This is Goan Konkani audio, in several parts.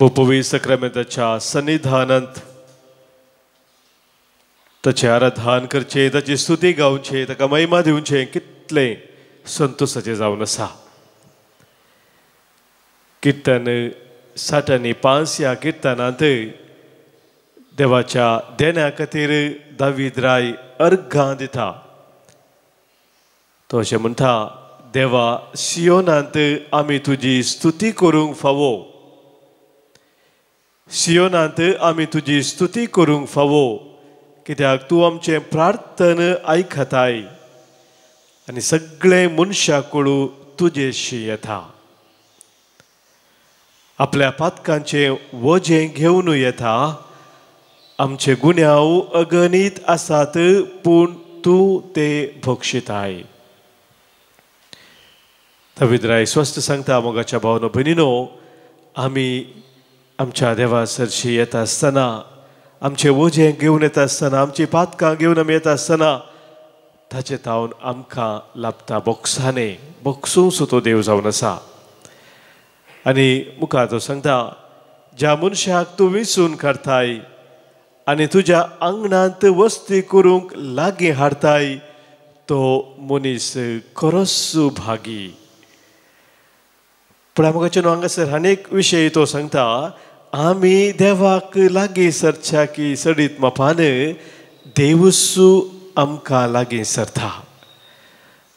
भोपवी सक्रामेंताच्या सन्निधानांत ताचें आराधन करचें, ताची स्तुती गावचें, ताका महिमा दिवचें कितलें संतोशाचें जावन आसा. किर्तन 65 ह्या किर्तनांत देवाच्या देण्या खातीर दावीद राय अर्घां दिता. तो अशें म्हणटा, देवा सियोनांत आमी तुजी स्तुती करूंक फावो, सियोनांत आमी तुजी स्तुती करूंक फावो, कित्याक तूं आमचें प्रार्थन आयकताय आनी सगळें मनशा कोळू तुजेशी येता. आपल्या पातकांचें वजें घेवन येता. आमचे गुन्यांव अगणीत आसात पूण तूं ते भोगशिताय. दावीद राय स्वस्थ सांगता, मोगाच्या भावनो भयणीनो, आमी आमच्या देवा सरशी येता आसतना, आमचें वजें घेवन येता आसतना, आमची पातकां घेवन आमी येता आसतना ताचे तावन आमकां लाभता बोक्साने बोक्सूंसो तो देव जावन आसा. आनी मुखार तो सांगता, ज्या मनशाक तूं विसून काडताय आनी तुज्या आंगणांत वस्ती करूंक लागीं हाडताय तो मनीस खरोच भागी. पूण आमकां न्हू हांगासर आनी एक विशय तो सांगता, आमी देवाक लागीं सरच्या की सडीत मापान देवसू आमकां लागीं सरता.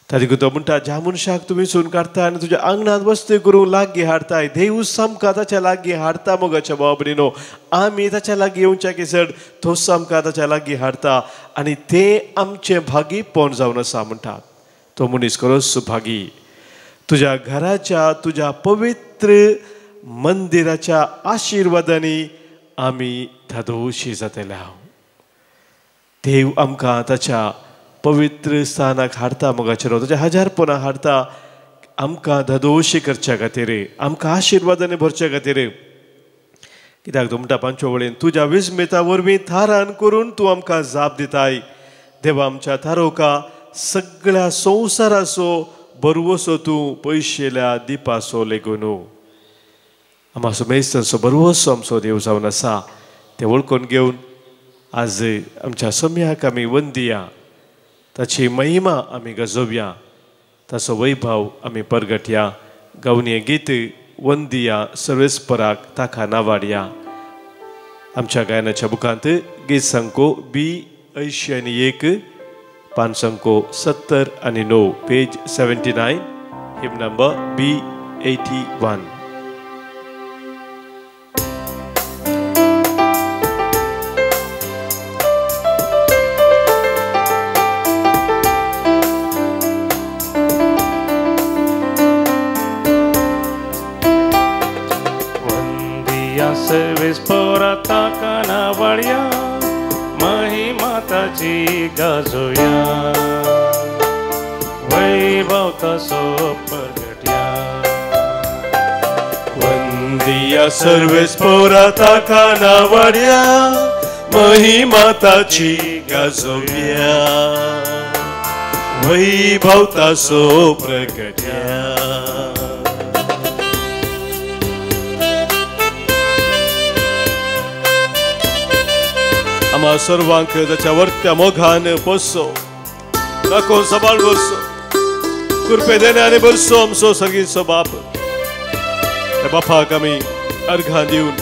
ताजे तो म्हणटा, ज्या मनशाक तूं विसून काडटा आनी तुज्या आंगणांत वस्ती करूंक लागीं हाडताय, देव आमकां ताच्या लागीं हाडता. मोगाच्या भाव भयणीनो, आमी ताच्या लागीं येवच्या की चड तोच आमकां ताच्या लागीं हाडता आनी तें आमचें भागीपण जावन आसा. म्हणटा तो मनीस खरोच भागी. तुज्या घराच्या, तुज्या पवित्र मंदिराच्या आशिर्वादांनी आमी धादोशी जातले. देव आमकां ताच्या पवित्र स्थानाक हाडता मोगाचेर, ताच्या हजारपणां हाडता आमकां धादोशी करच्या खातीर, आमकां आशिर्वादांनी भरच्या खातीर. कित्याक तो म्हणटा पांचव्या वळीन, तुज्या विस्मिता वरवीं थारान करून तूं आमकां जाप दिताय. देवा आमच्या थारोवका सगळ्या संवसाराचो बरवसो तूं पयशेल्या दिपासो लेगून. आमचो मेस्तांचो बरवसो आमचो देव जावन आसा तें वळखून घेवन आज आमच्या सम्याक आमी वंदिया, ताची महिमा आमी गजोवया, ताचो वैभव आमी परगटया. गावनी गीत वंदिया सर्वेस्पराक ताका नावाडया. आमच्या गायनाच्या बुकांत गीत संको बी 81, पान संको 79, पेज 79, हिम नंबर बी 81. सर्वेस्परा ताका नावाडया, महिमा ताची गाजोया, वैभव ताचो परगटया. वंदिया सर्वेस्परा ताका नावाडया, महिमा ताची गाजोया, वैभव ताचो प्रगटया. आम्हा सर्वांक ताच्या वर्त्या मोगान पोसो, राखून सांबाळ बरसो, कृपे देण्याने बरसो आमचो सर्गीचो बाप. त्या बापाक आमी अर्घां दिवन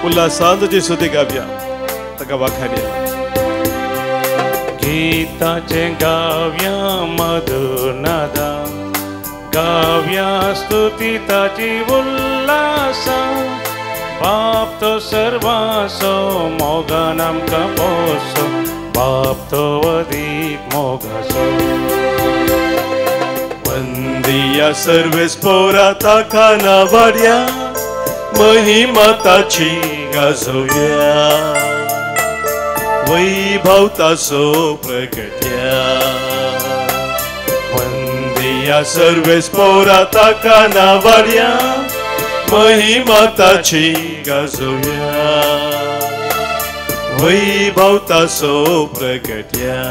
उल्हासान ताची स्तुती गावया, ताका वाखाणया. गीताचें गावया मधुर नादा, गावया स्तुती ताची उल्हासा. बाप तो सर्वांचो मोगान आमकां पोसो, बाप तो अदीक मोगाचो. वंदिया सर्वेस्परा ताका नावाडया, महिमा ताची गाजोवया, वैभव ताचो प्रगटया. वंदिया सर्वेस्परा ताका नावाडया, महिमा ताची गाजोवया, वैभव ताचो प्रगटया.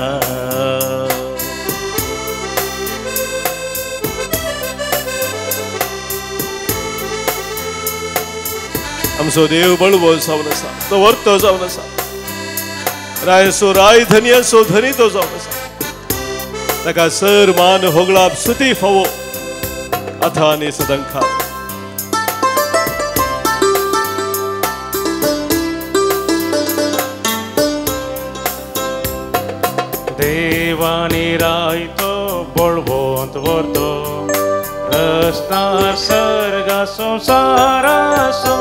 आमचो देव बळवो जावन आसा, तो वर्तो जावन आसा, रायसो राय धनयाचो धनी तो जावन आसा. ताका सर मान होगळाप स्तुती फावो आतां आनी सदांकाळ. देवानी राय तो बळवंत वर्तो, रस्तार सर्गा संसारासो,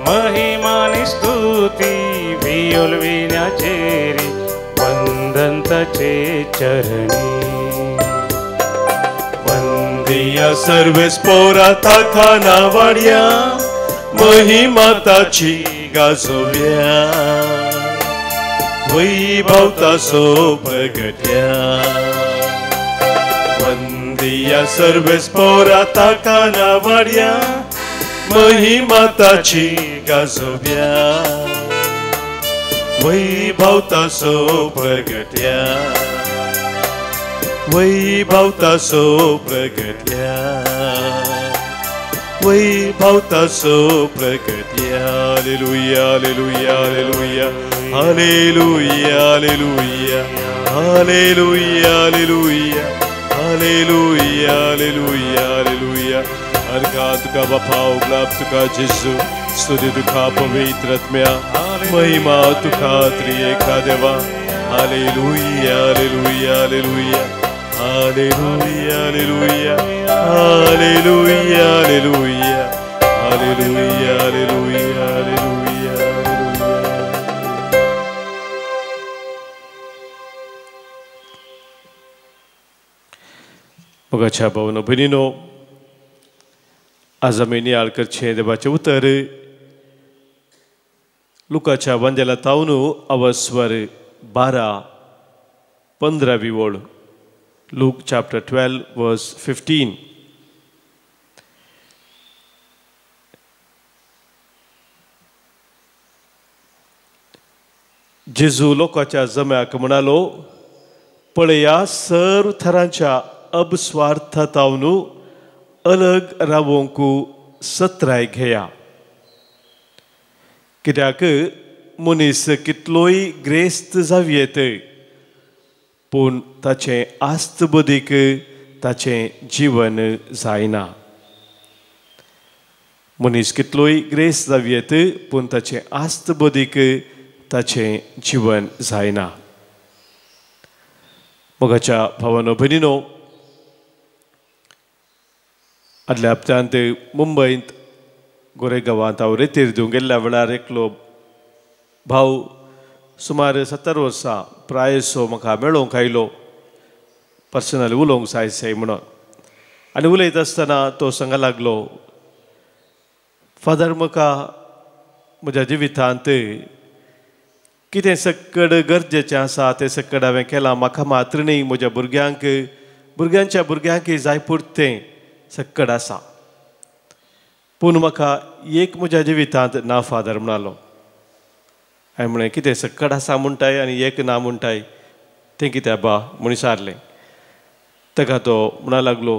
महिमानी स्तुती वियोलविण्याचेरी, वंदन ताचे चरणी. वंदिया सर्वेस पोरा ताका नावाड्या, महिमा ताची गाजोव्या, वैभव ताचो प्रगट्या. वंदिया सर्वेस पोरा ताका नावाड्या, महिमा ताची गाजोव्या, वैभव ताचो प्रगट्या, वैभव ताचो प्रगट्या, वैभव ताचो प्रगट्या. Hallelujah, hallelujah, hallelujah, hallelujah, hallelujah, hallelujah, hallelujah, hallelujah, hallelujah, hallelujah. अर्घा तुका बापा, उगलाप तुका जेजू, स्तुती तुका पवित्र आत्म्या, महिमा तुका त्रिएका देवा. Hallelujah, hallelujah, hallelujah, hallelujah, hallelujah, hallelujah, hallelujah, hallelujah, hallelujah, hallelujah. मोगाच्या भावनो भयणीनो, आज आमी नियाळ करचें देवाचें उतर लुकाच्या वांदेला तावन अवस्वर 12 15वी ओळ, लूक चॅप्टर 12 वर्स 15. जेजू लोकांच्या जम्याक म्हणालो, पळया सर्व थरांच्या अबस्वार्थातावन अलग रावोंक सत्राय घेया, कित्याक मनीस कितलोय ग्रेस्त जावयेत पूण ताचें आस्त बदीक ताचें जीवन जायना. मनीस कितलोय ग्रेस्त जावयेत पूण ताचें आस्त बदीक ताचें जीवन जायना. मोगाच्या भावानो भयणीनो, आदल्या हप्त्यांत मुंबयंत गोरेगांवांत हांव रेतीर दिवंक गेल्ल्या वेळार एकलो भाव सुमार 70 वर्सां प्रायसो म्हाका मेळोवंक आयलो, पर्सनल उलोवंक जाय साय म्हणून. आनी उलयता आसतना तो सांगा लागलो, फादर म्हाका म्हज्या जिवितांत कितें सक्कड गरजेचें आसा तें सक्कड हांवें केलां, म्हाका मात्र न्ही म्हज्या भुरग्यांक, भुरग्यांच्या भुरग्यांकय जाय पुरतें सक्कड आसा, पूण म्हाका एक म्हज्या जिवितांत ना फादर म्हणालो. हांवें म्हळें, कितें सक्कड आसा म्हणटाय आनी एक ना म्हणटाय तें कित्याक बा म्हूण विचारलें. ताका तो म्हणा लागलो,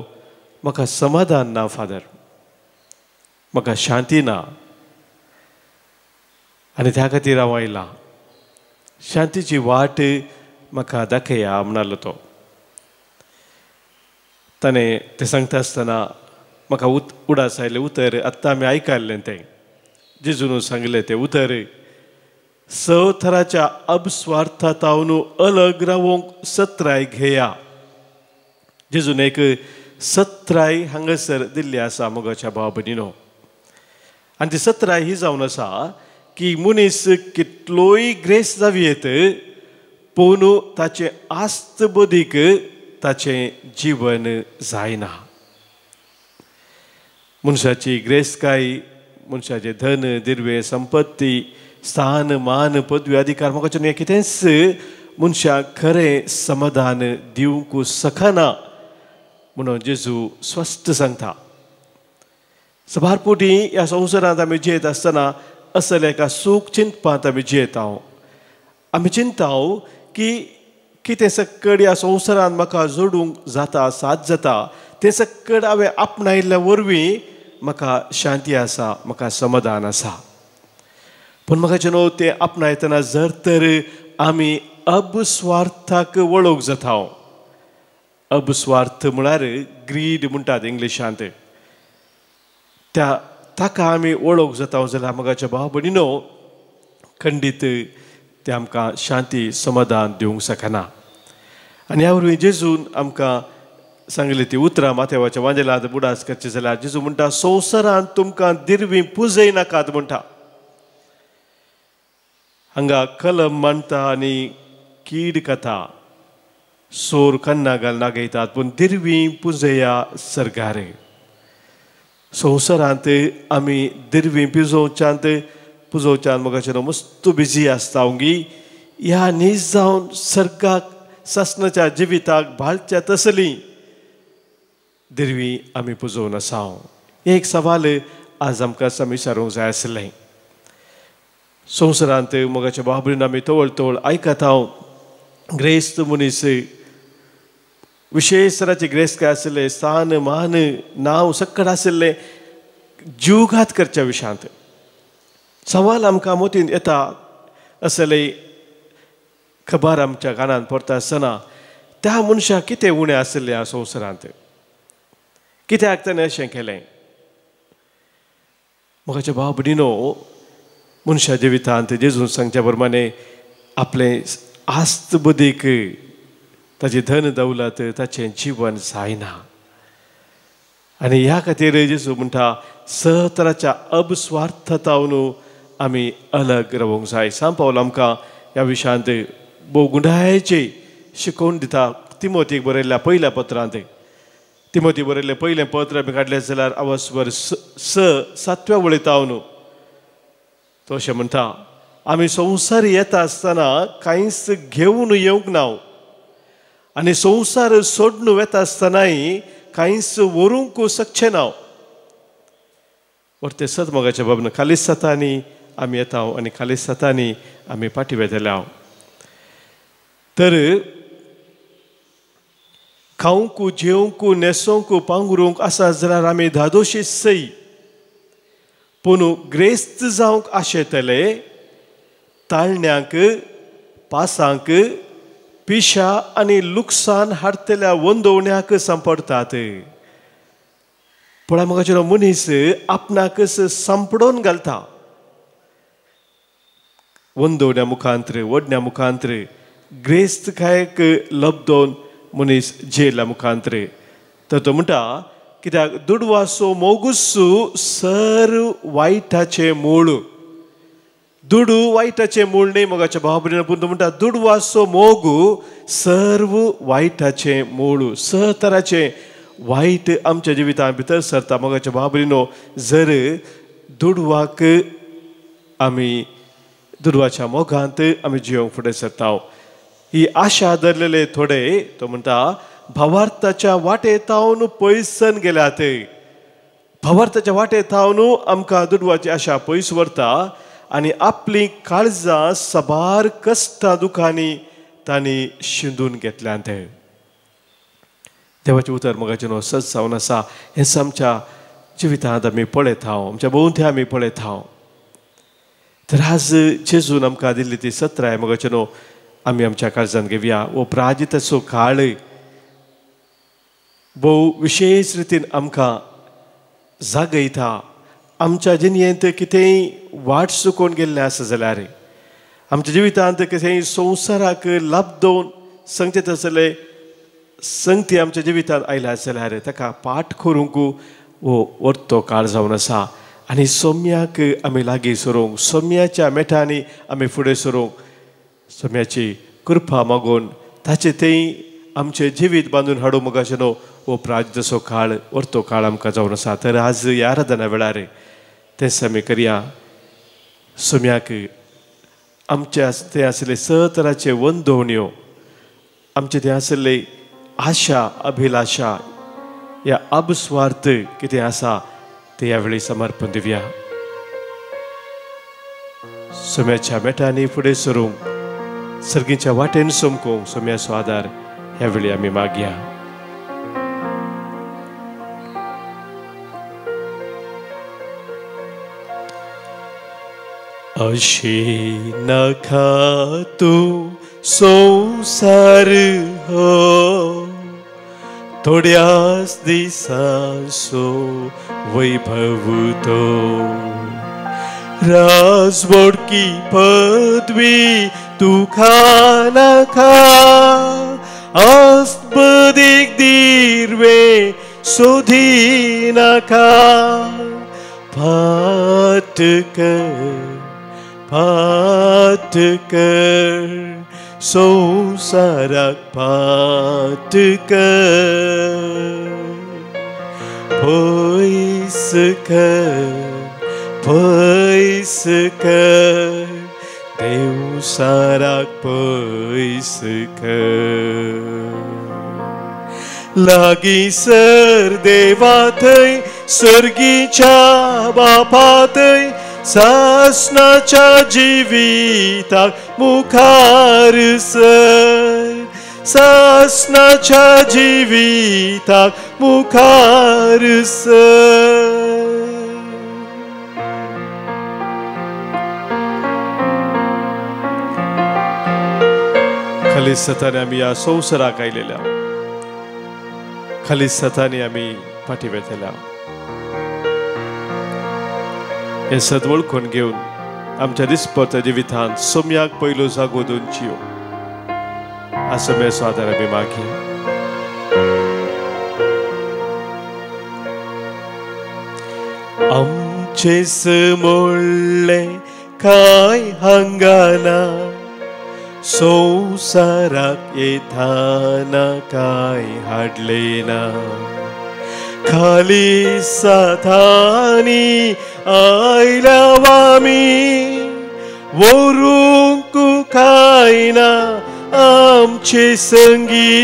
म्हाका समाधान ना फादर, म्हाका शांती ना आनी त्या खातीर हांव आयलां, शांतीची वाट म्हाका दाखया म्हणालो तो. ताणें तें सांगता आसतना म्हाका उडास आयलें उतर आत्तां आमी आयकल्लें तें जेजून सांगलें तें उतर, स थराच्या अबस्वार्थातावन अलग रावोंक सत्राय घेया. जेजून एक सत्राय हांगासर दिल्ली आसा मोगाच्या भाव भयणीनो, आनी ती सत्राय ही जावन आसा की मनीस कितलोय ग्रेस जावयेत पूण ताचें आस्त बदीक ताचें जीवन जायना. मनशाची ग्रेसकाय, मनशाचें धन दिर्वे संपत्ती, स्थान मान पदवी अधिकार म्हाका हें कितेंच मनशाक खरें समाधान दिवंक शकना म्हणून जेजू स्पश्ट सांगता. सबार पुटी ह्या संवसारांत आमी जियेत आसतना असल्या एका सूख चिंतपांत आमी जियेता. आमी चिंता की कितें सक्कड ह्या संवसारांत म्हाका जोडूंक जाता, साथ जाता, तें सक्कड हांवें आपणायल्ल्या वरवीं म्हाका शांती आसा, म्हाका समाधान आसा. पूण म्हाका न्हू तें आपणायतना जर तर आमी अबस्वार्थाक वळोवंक जाता. अबस्वार्थ म्हळ्यार ग्रीड म्हणटात इंग्लिशांत, त्या ताका आमी वळोवंक जाता जाल्यार मोगाच्या भाव भयणीनो खंडीत तें आमकां शांती समाधान दिवंक शकना. आनी ह्या वरवीं जेजून आमकां सांगली ती उतरां माथेवाच्या वांजेलांत बुडास करची जाल्यार जेजू म्हणटा संवसारांत तुमकां दिरवीं पुजय नाकात म्हणटा. हांगा कलम मांडटा आनी कीड कथा सोर कन्ना घाल नागयतात, पूण दिरवीं पुजया सरगारे. संवसारांत आमी दिरवीं पुजोवच्यांत पुजोवच्यान मोगाचेर मस्त बिजी आसता गी ह्या न्हीज जावन सर्गाक सासणाच्या जिविताक भालच्या तसली दिरवी आमी पुजोवन आसा. एक सवाल आज आमकां समिसारूंक जाय आसलें. संवसारांत मोगाच्या बाबरीन आमी तवळ तवळ आयकता हांव ग्रेस्त मनीस विशेश तराचे ग्रेस्त काय आशिल्ले, स्थान मान नांव सक्कड आशिल्लें, जीवघात करच्या विशयांत सवाल आमकां मोतीन येता असले खबर आमच्या कानांत पडटा आसतना त्या मनशाक कितें उणें आशिल्लें ह्या संवसारांत, कित्याक ताणें अशें केलें? मोगाच्या भाव भयणीनो मनशा जिवितांत जेजून सांगच्या प्रमाणे आपलें आस्त बुदीक ताची धन दौलत ताचें जीवन जायना. आनी ह्या खातीर जेजू म्हणटा स तराच्या अबस्वार्थतावन आमी अलग रावूंक जाय. सांत पावल आमकां ह्या विशयांत भोव गुंडायेची शिकोवन दिता. तिमोतीक बरयल्ल्या पयल्या पत्रांत, तिमोती बरयल्लें पयलें पत्र आमी काडलें जाल्यार आवसवर स सातव्या वळीतावन तो अशें म्हणटा आमी संवसार येता आसतना कांयच घेवन येवंक ना आनी संवसार सोडून वेता आसतनाय कांयच व्हरूंक शकचें ना. वरतें सत मोगाच्या बाबन खालीच सतांनी आमी येता आनी खालीच सतांनी आमी फाटीं वेतले. तर खावंक जेवंक न्हेसोवंक पांगरूंक आसा जाल्यार आमी धादोशी सई, पूण ग्रेस्त जावंक आशेतले ताळण्यांक पासांक पिशा आनी लुकसाण हाडटल्या वंदोवण्याक सांपडटात. पूण मोगाचेर मनीस आपणाकच सांपडोवन घालता वंदोवण्या मुखांत्र वडण्या मुखांत्र ग्रेस्त कायक लब्दोवन मनीस जेला मुखांत्र. तर तो म्हणटा कित्याक दुडवासो मोगुसू सर वायटाचें मूळ. दुडू वायटाचें मूळ न्ही मोगाच्या भाव भयणीनो, पूण तो म्हणटा दुडवासो मोगू सर्व वायटाचें मूळ. स तराचें वायट आमच्या जिवितांत भितर सरता मोगाच्या भाव भयणीनो जर दुडवाक आमी दुडवाच्या मोगांत आमी जिवंक फुडें सरता. ही आशा धरलेले थोडे तो म्हणटा भावार्थाच्या वाटे थावन पयसन गेल्यात. भावार्थाच्या वाटे थावन आमकां दुडवाची आशा पयस व्हरता आनी आपली काळजां साबार कश्टां दुखांनी तांणी शिंदून घेतल्यांत. देवाचें उतर मोगाचें न्हू सत जावन आसा. हें आमच्या जिवितांत आमी पळयता, आमच्या भोंवती आमी पळयता. तर आज जेजून आमकां दिल्ली ती सत्राय मोगाचें न्हू आमी आमच्या काळजांत घेवया. हो प्राजिताचो काळ भोव विशेश रितीन आमकां जागयता. आमच्या जिणेंत कितेंय वाट चुकोवन गेल्लें आसा जाल्यार आमच्या जिवितांत कितेंय संवसाराक लाबदोवन सांगचें तसले संगती आमच्या जिवितांत आयल्या जाल्यार ताका पाठ करूंक हो वर्तो काळ जावन आसा. आनी सोम्याक आमी लागीं सरूंक, सोम्याच्या मेठांनी आमी फुडें सरूंक, सोम्याची कृपा मागून ताचें थंय आमचें जिवीत बांदून हाडूंक मोगाचें न्हू हो प्राजसो काळ वर्तो काळ आमकां जावन आसा. तर आज ह्या आराधना वेळार तेंच आमी करया. सोम्याक आमचे ते आशिल्ले स तराचे वंदोवण्यो, आमचे ते आशिल्ले आशा अभिलाशा या अबस्वार्थ कितें आसा ते ह्या वेळी समर्पण दिवया. सोम्याच्या मेटांनी फुडें सरूंक, सर्गीच्या वाटेन समकोंक सोम्याचो आदार ह्या वेळी आमी मागया. अशी नाका तूं संवसार हो थोड्याच दिसांचो वैभव तो राजवडकी पदवी तुका नाका आस्पदीक दिर्वे सोदी नाका फाट कर फाट कर संवसाराक फाट कर पयस कर पयस कर देवसाराक पयस कर लागीं सर देवा थंय सर्गीच्या बापा थंय सासणाच्या जिविताक मुखार सर सासणाच्या जिविताक मुखार सर. खाली सताने आमी ह्या संवसाराक आयलेल्या खाली सताने आमी फाटीं वेतल्या हें सद वळखून घेवन आमच्या दिसपट्ट्या जिवितांत सोम्याक पयलो जागो दिवची आसम्याचो आदार आमी मागया. आमचें समोळ्ळें कांय हांगाना संवसाराक येताना कांय हाडलें ना खाली साथांनी आयल्या आमी व्हरूंक कांय ना आमचे संगी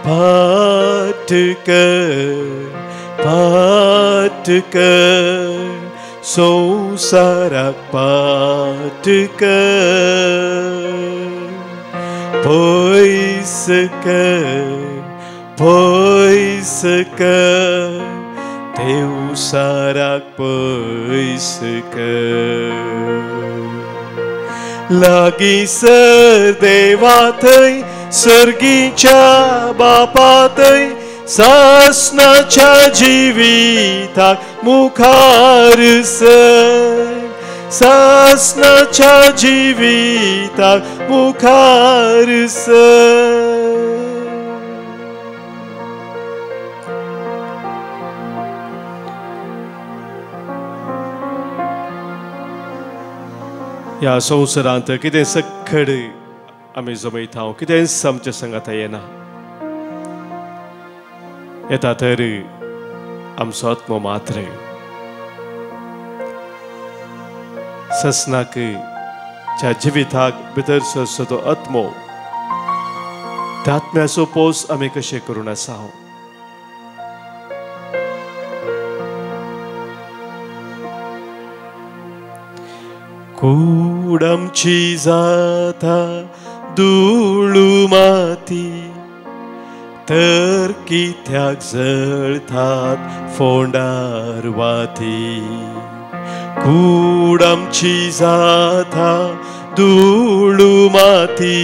फाट कर फाट कर संवसाराक फाट कर पयस कर पयस कर देवसाराक पयस कर लागीं सर देवा थंय सर्गीच्या बापा थंय सासणाच्या जिविताक मुखार सर सासणाच्या जिविताक मुखार सर. ह्या संवसारांत कितें सखड आमी जमयता कितेंच आमच्या संगाता येना येता तर आमचो आत्मो मात्र ससनाक ज्या जिविताक भितर सरचो तो आत्मो त्या आत्म्याचो पोस आमी कशें करून आसा. कूड आमची जाता धुळू माती तर कित्याक जळतात फोंडार वाती कूड आमची जाता धुळू माती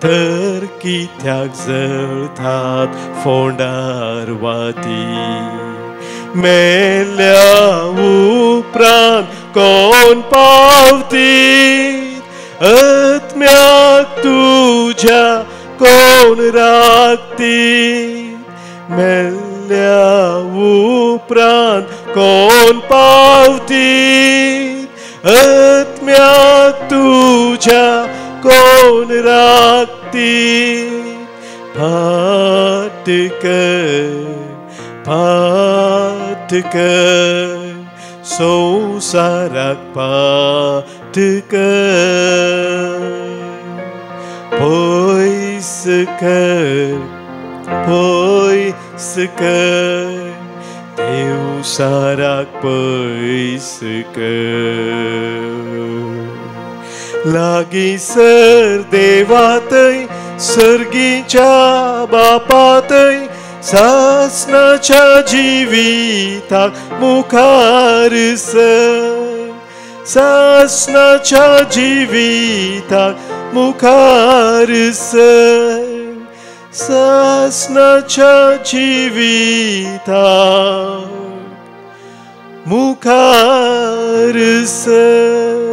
तर कित्याक जळतात फोंडार वाती मेल्या उपरांत कोण पावती आत्म्याक तुज्या कोण राखती मेल्या उपरांत कोण पावती आत्म्याक तुज्या कोण राखती फाट कर फाट कर संवसाराक फाट कर पयस कर पयस कर देवसाराक पयस कर लागीं सर देवा थंय सर्गीच्या बापा थंय सासणाच्या जिविताक मुखार सर सासनाच्या जिविताक मुखार सर, सासनाच्या जिविताक मुखार सर.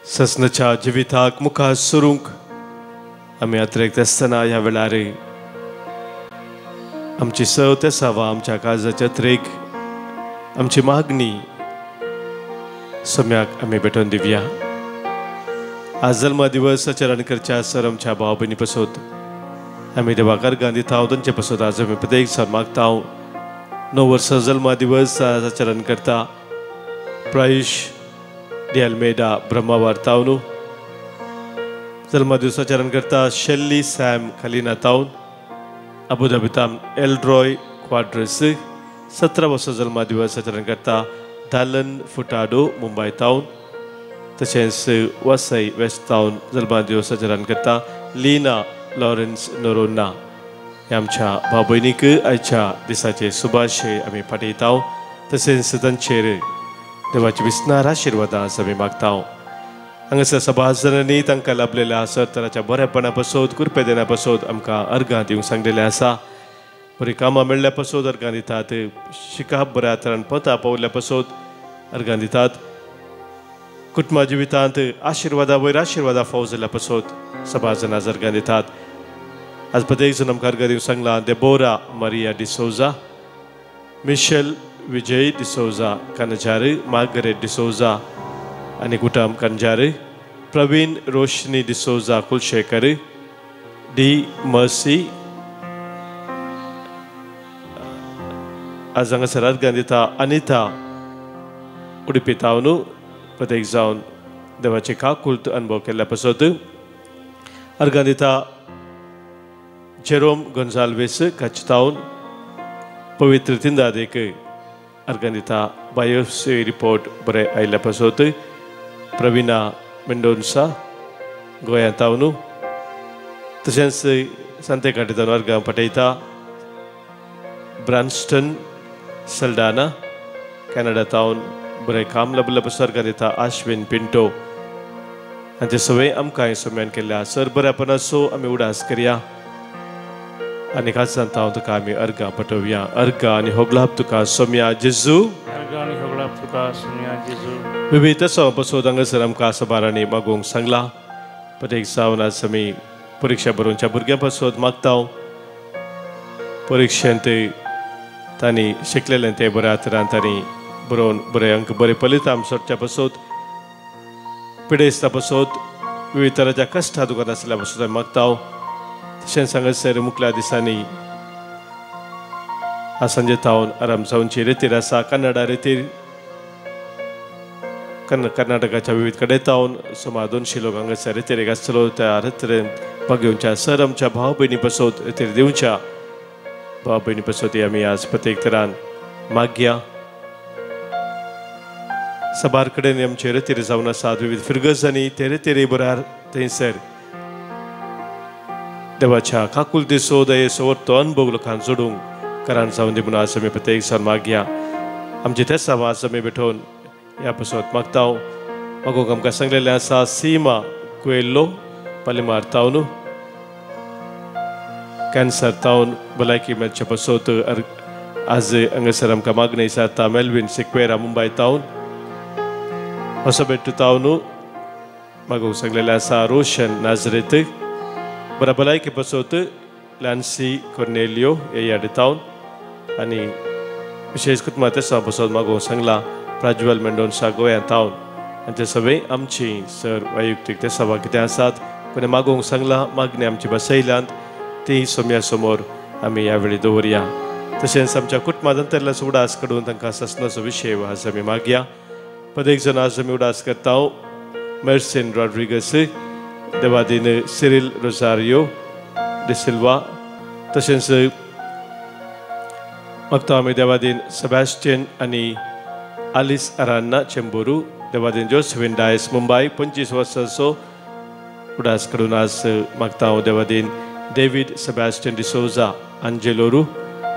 ससनाच्या जिविताक मुखार सरूंक आमी अत्रेक्त आसतना ह्या वेळार आमची सव तेसावा, आमच्या काळजाचे अत्रेक, आमची मागणी सम्याक आमी भेटोवन दिवया. आज जल्मा दिवस आचरण करच्या सर आमच्या भाव भयणी पसत आमी देवाक अर्गां दिता, तांचे पसत आज आमी प्रत्येक सर मागता. 9 वर्सां जल्मा दिवस आज आचरण करता प्रायुश डी अल्मेडा ब्रह्मावार तावनू. जल्मा दिवसाचरण करता शेल्ली सॅम खलिना तावन अबुधाबी ताम एल्ड्रॉय क्वाड्रस. 17 वर्सां जल्मा दिवस आचरण करता दालन फुटाडो मुंबय तावन. तशेंच वसई वेस्ट तावन जल्मा दिवस आचरण करता लीना लॉरेन्स नोरोन्ना. ह्या आमच्या भाव भयणीक आयच्या दिसाचे सुभाशे आमी पाठयता, तशेंच तांचेर देवाची विस्नार आशिर्वादां आमी मागता. हांगासर सभासदांनी तांकां लाभलेल्या सर तराच्या बरेपणा पसत, कृपे देण्या पसत आमकां अर्गां दिवंक सांगलेलें आसा. बरीं कामां मेळ्ळ्या पसत अर्गां दितात, शिकाप बऱ्या तरान पता पावल्या पसत अर्गां दितात, कुटुंबा जिवितांत आशिर्वादा वयर आशिर्वादा फाव जाल्या पसत सभाजनां अर्गां दितात. आज प्रत्येक जण आमकां अर्गां दिवंक सांगलां Deborah Maria D'Souza, Michelle Vijay D'Souza Kanjar, Margaret D'Souza आनी कुटुंब Kanjar, Praveen Roshni D'Souza Kulshekar, D Mercy. आज हांगासर अर्गां दिता अनिता उडपी तावनू. प्रत्येक जावन देवाचे काकुल्त अनुभव केल्ल्या पसत अर्गां दिता जेरोम गोन्जाल्वेस कच्छ तावन. पवित्र तिंदादेक अर्गां दिता बायोसी रिपोर्ट बरें आयिल्ल्या पसत प्रवीणा मेंडोन्सा गोंयांत तावनू. तशेंच सांतेकाटे तावन अर्गां पाठयता ब्रान्स्टन सल्डाना कॅनडा तावन बरें काम लाभिल्ल्या पसत अर्गां दिता आश्विन पिंटो. हांचे सवय आमकां सम्यान केल्ल्या सर बऱ्यापणाचो आमी उडास करया आनी खास हांव तुका आमी अर्गां पटोवया. अर्गां आनी होगलाप तुका सोम्या जेजू, विविध पसत हांगासर आमकां सबारांनी मागूंक सांगलां. प्रत्येक जावन आज आमी परिक्षा बरोवच्या भुरग्यां पसत मागता. परिक्षेंत तांणी शिकलेलें तें बऱ्या तरान तांणी बरोवन बरे अंक बरे फलितांश सोडच्या पसत, पिडेस्ता पसत, विविध तराच्या कश्टा दुकान आसल्या पसत आमी मागता. तशेंच हांगासर मुखल्या दिसांनी आज सांजे तावन आराम जावची रेतीर आसा. कन्नडा रेतीर कर्नाटकाच्या विविध कडेन तावन सुमार 200 लोक हांगासर रेतीरेक आसतलो. त्या रेतीरेन भाग घेवच्या सर आमच्या भाव भयणी पसत रेतीर दिवच्या भाव भयणी पसत आमी आज प्रत्येक तरान मागया. सबार कडेन आमचे रेतीर जावन आसात विविध फिरगजांनी ते रेतीरे बरार थंयसर देवाच्या काकुलतेचो दयेचो तो अनुभव लोकांक जोडूंक करान जावन दी म्हणून आज आमी प्रत्येक सर मागया. आमचे तेच आज आमी भेटोवन ह्या पसत मागता. मागूंक आमकां सांगलेलें आसा सीमा कुएल्लो पालिमार तावन कॅन्सर तावन भलायकी मेळचे पसत आज हांगासर आमकां मागणी जाता मेल्विन सिक्वेरा मुंबय तावन होसबेट्टू तावन मागूंक सांगलेलें आसा रोशन नाजरेत बऱ्या भलायकी पसत लॅन्सी कोर्नेलियो एयाडे तावन आनी विशेष कुटुंबा तेसा पसत मागूंक सांगलां प्राज्वल मेंडोन्सा गोंयांत तावन. आनी ते सगळे आमची सर वैयक्तीक ते सभा कितें आसात कोणें मागूंक सांगलां मागणी आमची बसयल्यांत ती सोम्या समोर आमी ह्या वेळी दवरया. तशेंच आमच्या कुटुंबांत अंतरल्याचो उडास काडून तांकां सासणाचो विशय आज आमी मागया. प्रत्येक जण आज आमी उडास करता मेर्सिन रॉड्रिगस, देवादीन सिरील रोजारियो डिसिल्वा, तशेंच मागता आमी देवादीन सेबॅस्टियन आनी आलिस अरान्ना चेंबुरू, देवादीन जोसेफिन डायस मुंबय 25 वर्सांचो उडास करून आज मागता हांव देवादीन डेवीड सेबॅस्टियन डिसोजा अंजेलोरू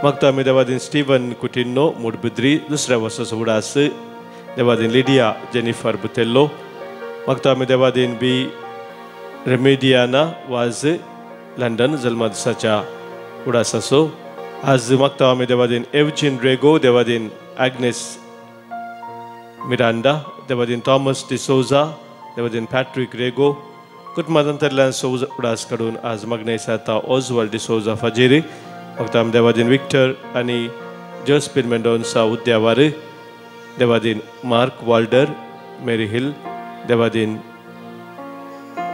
मागता आमी देवादीन स्टीवन कुटिन्नो मुडबुद्री दुसऱ्या वर्साचो उडास देवादीन लिडिया जेनिफर बुतेल्लो मागता आमी देवादीन बी रेमेडियाना वाज लंडन जल्मा दिसाच्या उडासाचो आज मागता आमी देवादीन एवजीन रेगो देवादीन आग्नेस मिरांडा देवादीन थॉमस डिसोजा देवादीन पॅट्रीक रेगो कुटुंबांतल्यान सोज उडास काडून आज मागणें जाता ओजवाल डिसोजा फाजेरी मागता आमी देवादीन विक्टर आनी जोस्पिन मेंडोन्सा उद्यावार देवादीन मार्क वाल्डर मेरी हिल देवादीन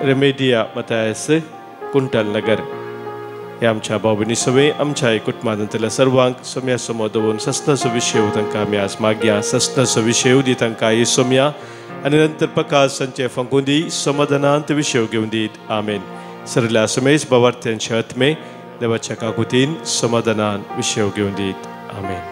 रेमेडिया मतायस कुंटल नगर हे आमच्या भाव भयणी सवे आमच्या कुटुंबांतल्या सर्वांक सोम्या समोर दवरून सस्नाचो विशय तांकां आमी आज मागया सस्नाचो विशय दी तांकां हे सोम्या आनी नंतर प्रकाश तांचे फांकून दी समाधानांत विशय घेवन दीत आमेन. सरल्या सुमेश बाबार्थ्यांचे आत्मे देवाच्या काकुतीन समाधानान विशय घेवन दीत आमेन.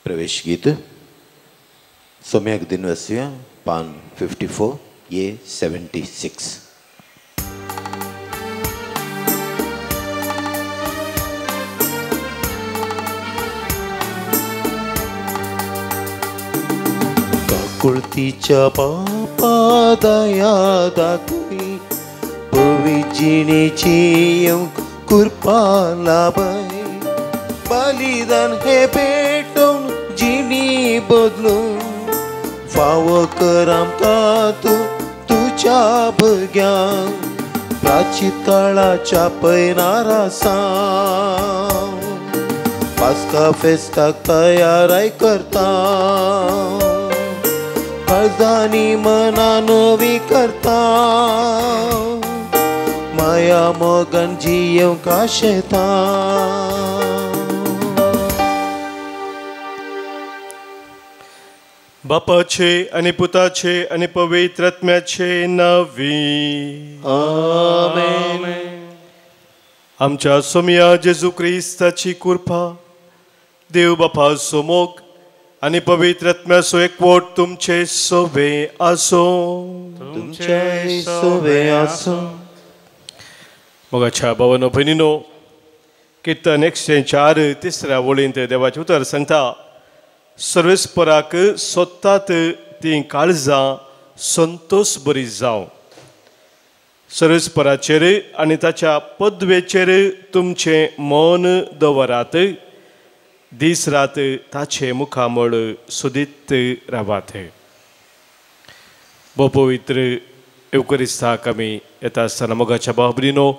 प्रवेश गीत सम्यक दिनवस्य पान 54 ये 76. काकुळतीच्या पापा दया दाखवी पवी जिणेची कृपा लाभय बलिदान हे पेटोवन जिणी बदलून फावो कर आमकां तूं तुज्या भुरग्यांक प्राचीत काळाच्या पयनार आसा पास्का फेस्ताक तयाराय करता काळजांनी मनां नवी करता माया मोगान जियेवंक आशेता. बापाचे आणि पुताचे आणि पवित्र आत्म्याचे नावी आमेन. आमच्या सोम्या जेजू क्रिस्ताची कृपा देव बापाचो मोग आणि पवित्र आत्म्याचो एकवट तुमचे सोवे आसो तुमचे सोवे आसो. मोगाच्या भावानो भयणीनो कीर्तन 104 तिसऱ्या वळींत देवाचें उतर सांगता सर्वेस्पराक सोदतात तीं काळजां संतोष बरी जावं. सर्वेस्पराचेर आनी ताच्या पदवेचेर तुमचें मन दवरात दीस रात ताचे मुखामळ सोदीत रावात. भोव पवित्र येवकरिस्ताक आमी येता आसतना मोगाच्या भाव भयणीनो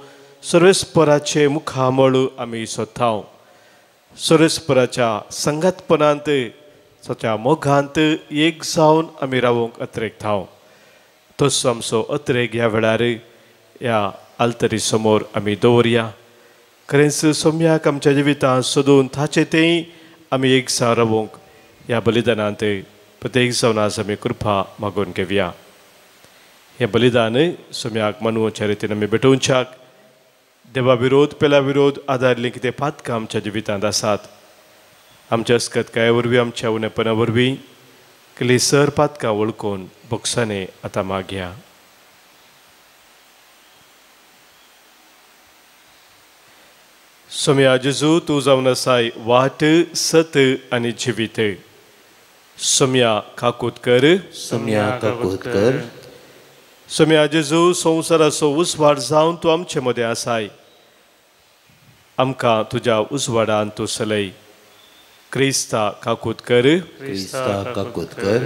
सर्वेस्पराचे मुखामळ आमी सोदता. सर्वेस्पराच्या संगातपणांत ताच्या मोगांत एक जावन आमी रावंक अत्रेकता. तसो आमचो अत्रेक ह्या वेळार ह्या आल्तरी समोर आमी दवरया. खरेंच सोम्याक आमच्या जिवितांत सोदून ताचे तें आमी एक जावन रावंक ह्या बलिदानांत प्रत्येक जावन आज आमी कृपा मागून घेवया. हें बलिदान सोम्याक मानवच्या रितीन आमी भेटोवच्याक देवा विरोध पेला विरोध आदारलीं कितें पातकां आमच्या जिवितांत आसात आमच्या अस्कतकाये वरवीं आमच्या उणेपणा वरवीं केली सर पातकां वळखून बोक्सांनी आतां मागया. सोम्या जेजू तूं जावन आसाय वाट सत आनी जिवीत. सोम्या काकूत कर सोम्या काकूत कर. सोम्या जेजू संवसाराचो उजवाड जावन तूं आमचे मदें आसाय आमकां तुज्या उजवाडान तूं चलय. क्रिस्ता काकूत कर क्रिस्ता काकूत कर.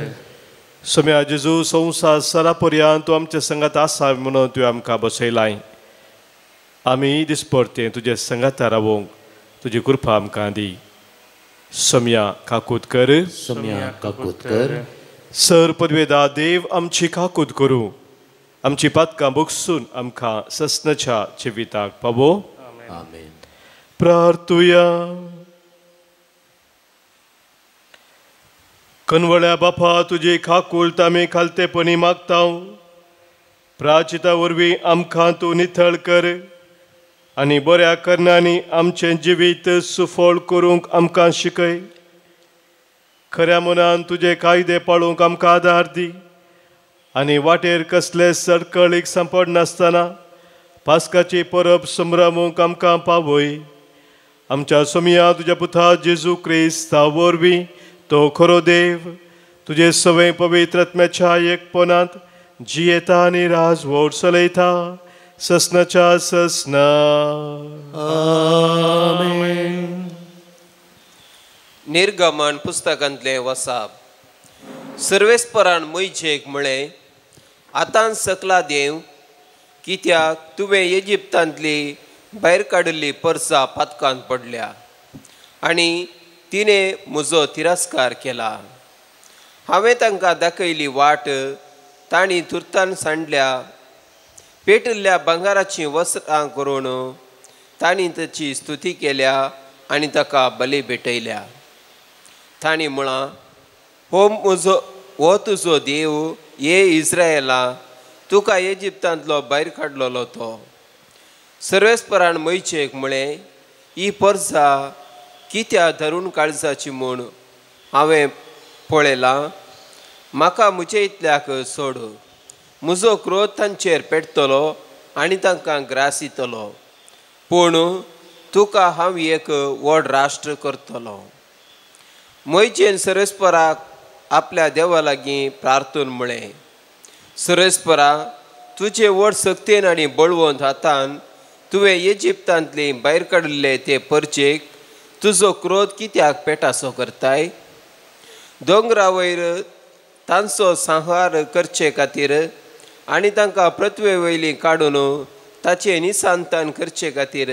सोम्या जेजू संवसार सरा पर्यंत तूं आमच्या संगात आसा म्हणून तुवें आमकां बसयलाय. आमी दिसपडतें तुज्या संगाता रावोंक तुजी कृपा आमकां दी. सम्या काकूतकर, सम्या काकूतकर. सर पदवेदा देव आमची काकूत करूं, आमची पातकां बोगसून आमकां ससनाच्या जिविताक पावो. आमेन. प्रार्थुया. कनवळ्या बापा, तुजी काकूळत आमी खालतेपणी मागता. प्राचिता वरवीं आमकां तूं नितळ कर आनी बऱ्या करणांनी आमचें जिवीत सुफळ करूंक आमकां शिकय. खऱ्या मनान तुजे कायदे पाळूंक आमकां आदार दी आनी वाटेर कसले सडकळीक सांपडनासतना पास्काची परब संभ्रमूंक आमकां पावय. आमच्या सोमया तुज्या पुता जेजू क्रिस्ता वरवीं तो खरो देव तुजे सवय पवित्र आत्म्याच्या एकपणांत जियेता आनी राजवट चलयता ससनाच्या ससना. आमेन. निर्गमन पुस्तकांतले वसाप. सर्वेस्परान मोयजेक म्हळें, आतां सकला देव, कित्याक तुवें इजिप्तांतली भायर काडिल्ली परसा पातकांत पडल्या आनी तिणें म्हजो तिरस्कार केला. हांवें तांकां दाखयली वाट तांणी तुर्तान सांडल्या. पेटिल्ल्या भांगराचीं वस्त्रां करून तांणी ताची स्तुती केल्या आनी ताका बली भेटयल्या. तांणी म्हळां, हो म्हजो, हो तुजो देव, ये इस्रायला, तुका इजिप्तांतलो भायर काडलेलो तो. सर्वेस्परान मोयजेक म्हळें, ही परजा कित्या धरून काळजाची म्हूण हांवें पळयलां. म्हाका म्हजे इतल्याक सोड, म्हजो क्रोध तांचेर पेटतलो आनी तांकां ग्रास दितलो, पूण तुका हांव एक व्हड राष्ट्र करतलो. मोयजेन सर्वेस्पराक आपल्या देवा लागीं प्रार्थून म्हळें, सर्वेस्परा, तुजे व्हड सक्तेन आनी बळवंत हातान तुवें इजिप्तांतली भायर काडिल्ले ते परचेक तुजो क्रोध कित्याक पेटासो करताय? दोंगरा वयर तांचो संहार करचे खातीर आनी तांकां पृथ्वे वयली काडून ताचें निसंतान करचे खातीर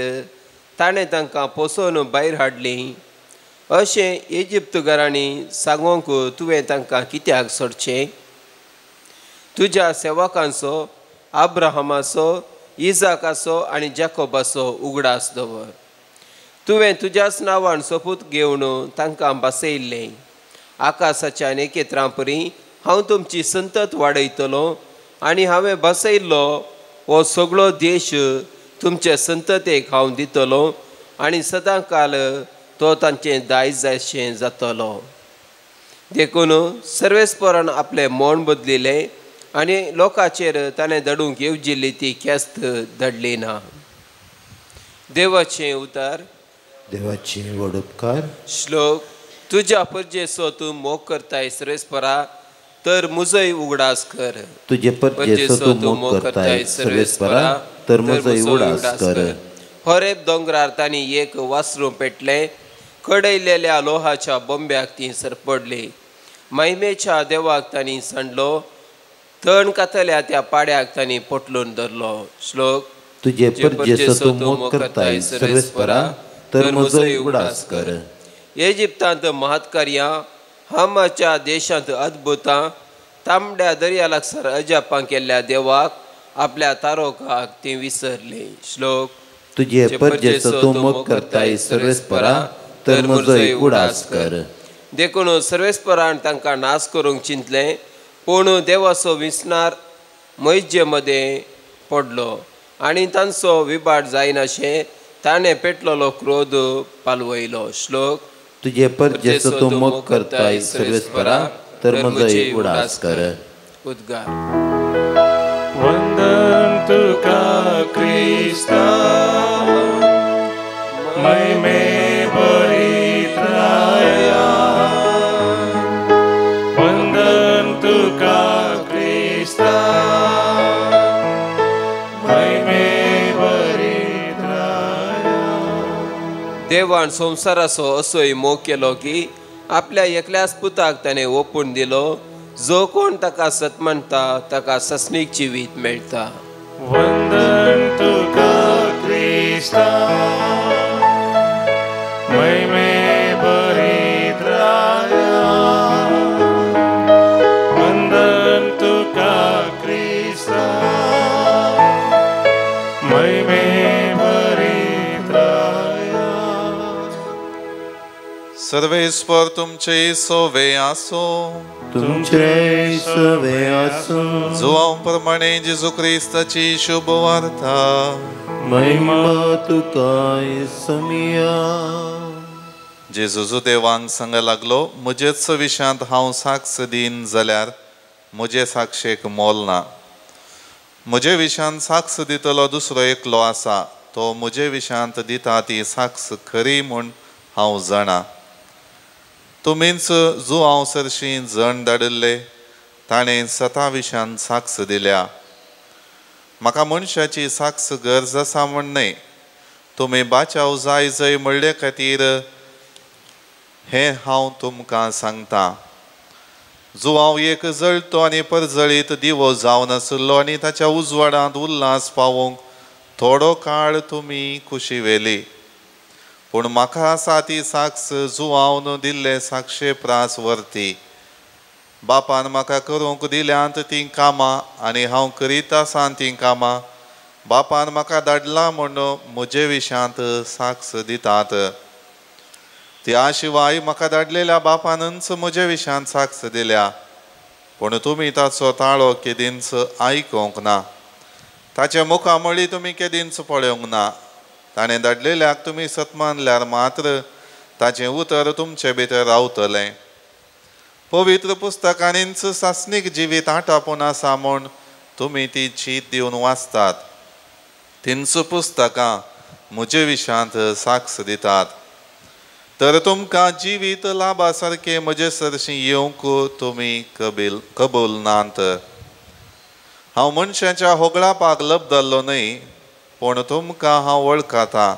ताणें तांकां पोसोवन भायर हाडलीं. अशें इजिप्तकारांनी सांगूंक तुवें तांकां कित्याक सोडचें? तुज्या सेवकांचो, अब्राहमाचो, इजाकाचो आनी जाकोबाचो उगडास दवर. तुवें तुज्याच नांवान सोपूत घेवन तांकां बसयिल्लें. आकाशाच्या नखेत्रां परी हांव तुमची संतत वाडयतलो आनी हांवें बसयिल्लो हो सगळो देश तुमचे संततेक हांव दितलो आनी सदांकाल तो तांचें दायज जायशें जातलो. देखून सर्वेस्परान आपलें मौन बदलिलें आनी लोकांचेर ताणें धाडूंक येवजिल्ली ती ख्यास्त धाडली ना. देवाचें उतार. देवाचे व्हड उपकार. श्लोक. तुज्या परजेचो तूं मोग करताय सर्वेस्परा, तर म्हजोय उगडास कर. तुजे परजेचो तूं मोग करताय सर्वेस्परा, तर म्हजोय उगडास कर. होरेब दोंगरार तांणी एक वासरूं पेटलें, कडयलेल्या लोहाच्या बोंब्याक ती सरपडली. महिमेच्या देवाक तांणी सांडलो, तण कातल्या त्या पाड्याक तांणी पोटलून धरलो. श्लोक. तुजे परजेचो तूं मोग करताय सर्वेस्परा, तर म्हजोय उगडास कर. इजिप्तांत महत्कार्यां, हामाच्या देशांत अद्भुतां, तांबड्या दर्या लागसार अजापां केल्ल्या देवाक आपल्या तारोकाक ती विसरली. श्लोक. तुजे परजेचो तूं मोग करताय सर्वेस्परा, तर म्हजोय उगडास कर. देखून सर्वेस्परान तांकां नाश करूंक चिंतलें, पूण देवाचो विसनार मोयजे मदें पडलो आनी तांचो विभाट जायनाशें ताणें पेटलेलो क्रोध पालवयलो. श्लोक. तुजे परजेचो तूं मोग करताय सर्वेस्परा, तर म्हजोय उगडास कर. उद्गार. वंदन तुका क्रिस्ता, महिमे परित्राया. वंदन तुका क्रिस्ता, महिमे परित्राया. देवान संवसाराचो असोय मोग केलो की आपल्या एकल्याच पुताक ताणें ओपून दिलो, जो कोण ताका सत मानता ताका ससनीक जिवीत मेळटा. वंदन तुका क्रिस्ता, महिमे परित्राया. सर्वेस्पर तुमचे सोवे आसो, तुमचे सोवे आसो। जुवांव प्रमाणे जेजू क्रिस्ताची शुभ वार्ता। महिमा तुका समिया। जेजू देवांक सांग लागलो, म्हजेच विशयांत हांव साक्ष दीन जाल्यार म्हजे साक्षेक मोल ना। म्हजे विशयांत साक्ष दितलो दुसरो एकलो आसा, तो म्हजे विशयांत दिता ती साक्ष खरी म्हूण हांव जाणा। तुमीच जुवांव सरशीं जण धाडिल्ले, ताणें सता विशयांत साक्ष दिल्या। म्हाका मनशाची साक्ष गरज आसा म्हण न्हय, तुमी बाचाव जाय जय म्हणले खातीर हें हांव तुमकां सांगता। जुवांव एक जळतो आनी परजळीत दिवो जावन आशिल्लो आनी ताच्या उजवाडांत उल्हास पावोवंक थोडो काळ तुमी खुशी व्हेली। पूण म्हाका आसा ती साक्ष जुवावन दिल्ले साक्षे प्रास वरती। बापान म्हाका करूंक दिल्यांत तीं कामां आनी हांव करीत आसा तीं कामां बापान म्हाका धाडला म्हूण म्हजे विशयांत साक्ष दितात। त्या शिवाय म्हाका धाडलेल्या बापानच म्हजे विशयांत साक्ष दिल्या, पूण तुमी ताचो ताळो केदींच आयकूंक ना, ताचे मुखामळी तुमी केदींच पळोवंक ना। ताणें धाडलेल्याक तुमी सत मानल्यार मात्र ताचें उतर तुमचे भितर रावतलें। पवित्र पुस्तकांनीच सासणीक जिवीत आटापून आसा म्हूण तुमी ती चीत दिवन वाचतात। तींच पुस्तकां म्हजे विशयांत साक्ष दितात। तर तुमकां जिवीत लाभा सारकें म्हजे सरशीं येवंक तुमी कबूल नात। हांव मनशाच्या होगळापाक लबदल्लो न्हय, पूण तुमकां हांव वळखता।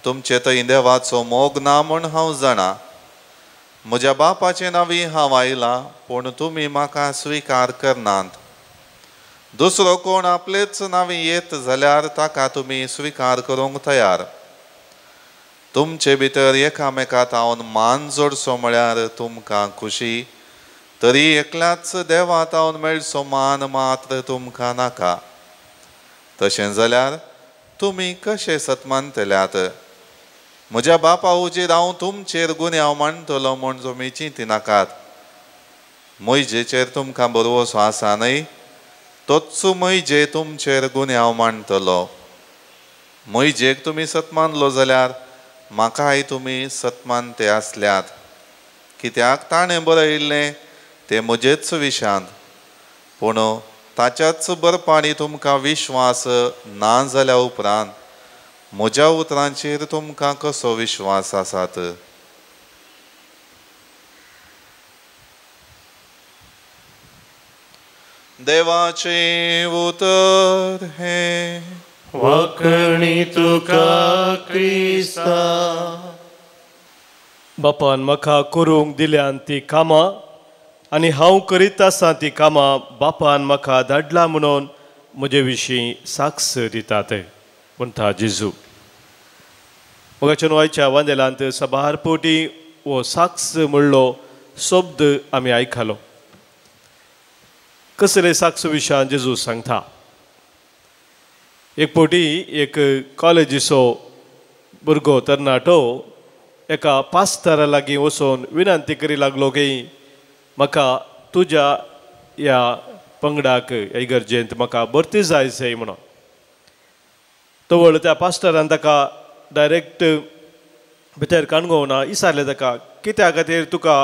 तुमचे थंय देवाचो मोग ना म्हूण हांव जाणा। म्हज्या बापाचें नांवी हांव आयलां, पूण तुमी म्हाका स्विकार करनात। दुसरो कोण आपलेच नांवी येत जाल्यार ताका तुमी स्विकार करूंक तयार। तुमचे भितर एकामेका तावन मान जोडचो म्हळ्यार तुमकां खुशी, तरी एकल्याच देवा तावन मेळचो मान मात्र तुमकां नाका। तशें जाल्यार तुमी कशें सतमानतल्यात? म्हज्या बापा हुजीर हांव तुमचेर गुन्यांव मांडटलो म्हूण तुमी चिंतिनाकात। म्हजेचेर तुमकां भरवंसो आसा न्हय, तोच म्हजे तुमचेर गुन्यांव मांडटलो। म्हजेक तुमी सतमानलो जाल्यार म्हाकाय तुमी सतमानते आसल्यात, कित्याक ताणें बरयिल्लें तें म्हजेच विशयांत। पूण ताच्याच बरपांनी तुमकां विश्वास ना जाल्या उपरांत म्हज्या उतरांचेर तुमकां कसो विश्वास आसात? देवाचें उतर हें। वाकणी तुका क्रिस्ता। बापान म्हाका करूंक दिल्यान ती कामां आनी हांव करीत आसा ती कामां बापान म्हाका धाडला म्हणून म्हजे विशीं साक्ष दितात म्हणटा जेजू। मोगाच्या आयच्या वांदेलांत सबार पोटी हो साक्ष म्हणलो शब्द आमी आयकलो। कसले साक्ष विशयान जेजू सांगता? एक पोटी एक कॉलेजीचो भुरगो तरणाटो एका पास्तारा लागीं वचून विनंती करी लागलो की म्हाका तुज्या ह्या पंगडाक ह्या इगर्जेंत म्हाका भरती जाय जाय म्हणून। तवळ त्या पास्टरान ताका डायरेक्ट भितर काणगोवना विचारलें ताका, कित्या खातीर तुका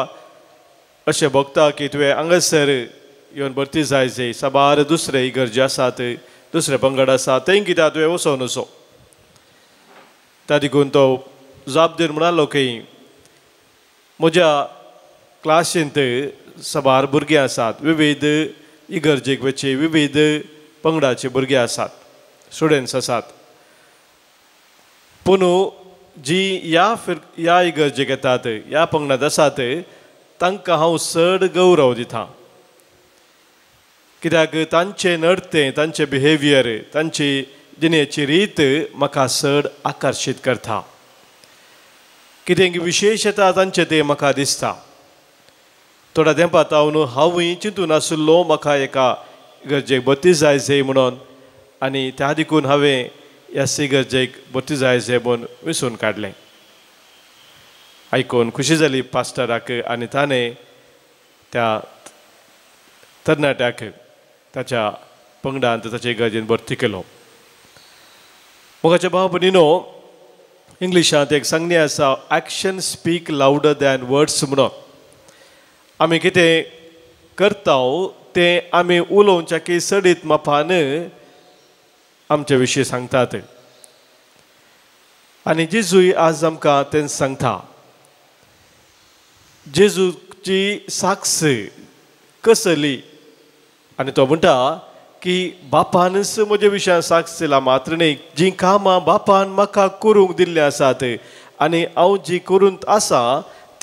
अशें भोगता की तुवें हांगासर येवन भरती जाय जाय, साबार दुसरे इगर्जे आसात, दुसरे पंगड आसा, थंय कित्याक तुवें वचोन असो? त्या देखून तो जाप दिवन म्हणालो की म्हज्या क्लासींत साबार भुरगीं आसात, विविध इगर्जेक वचचे विविध पंगडाचे भुरगे आसात, स्टुडंट्स आसात, पूण जी ह्या इगर्जेक येतात, ह्या पंगडांत आसात, तांकां हांव चड गौरव दिता, कित्याक तांचें नडतें, तांचें बिहेवियर, तांची जिणेची रीत म्हाका चड आकर्शीत करता। कितें विशेश येता तांचें तें म्हाका दिसता। थोड्या तेंपा तावन हांवूय चिंतून आशिल्लो म्हाका एका इगर्जेक भरती जाय जाय म्हणून, आनी त्या देखून हांवें ह्या इगर्जेक भरती जाय जाय म्हूण विसून काडलें। आयकून खुशी जाली पास्टराक आनी ताणें त्या तरणाट्याक ताच्या पंगडांत ताचे इगर्जेन भरती केलो. मोगाच्या भाव भयणीनो, इंग्लिशांत एक सांगणी आसा, action speak louder than words म्हणून. आमी कितें करता तें आमी उलोवच्या की सडीत मापान आमचे विशीं सांगतात. आनी जेजूय आज आमकां तें सांगता. जेजूची साक्ष कसली आनी तो म्हणटा की बापानच म्हज्या विशयान साक्ष दिला मात्र न्ही, जीं कामां बापान म्हाका करूंक दिल्लीं आसात आनी हांव जीं करूंक आसा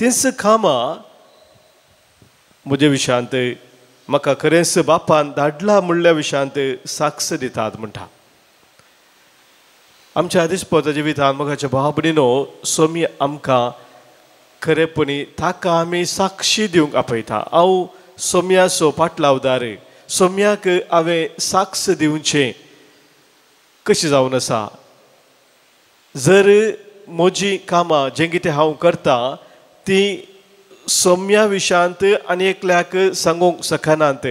तींच कामां म्हज्या विशयांत म्हाका खरेंच बापान धाडला म्हणल्या विशयांत साक्ष दितात म्हणटा. आमच्या दिसपट्ट्या जिवितांत मोगाच्या भाव भयणीनो, स्वामी आमकां खरेपणी ताका आमी साक्षी दिवंक आपयता. हांव सोम्याचो पाटलावदार, सोम्याक हांवें साक्ष दिवचें कशें जावन आसा. जर म्हजी कामां जें कितें हांव करता ती सोम्या विशयांत आनी एकल्याक सांगूंक शकनात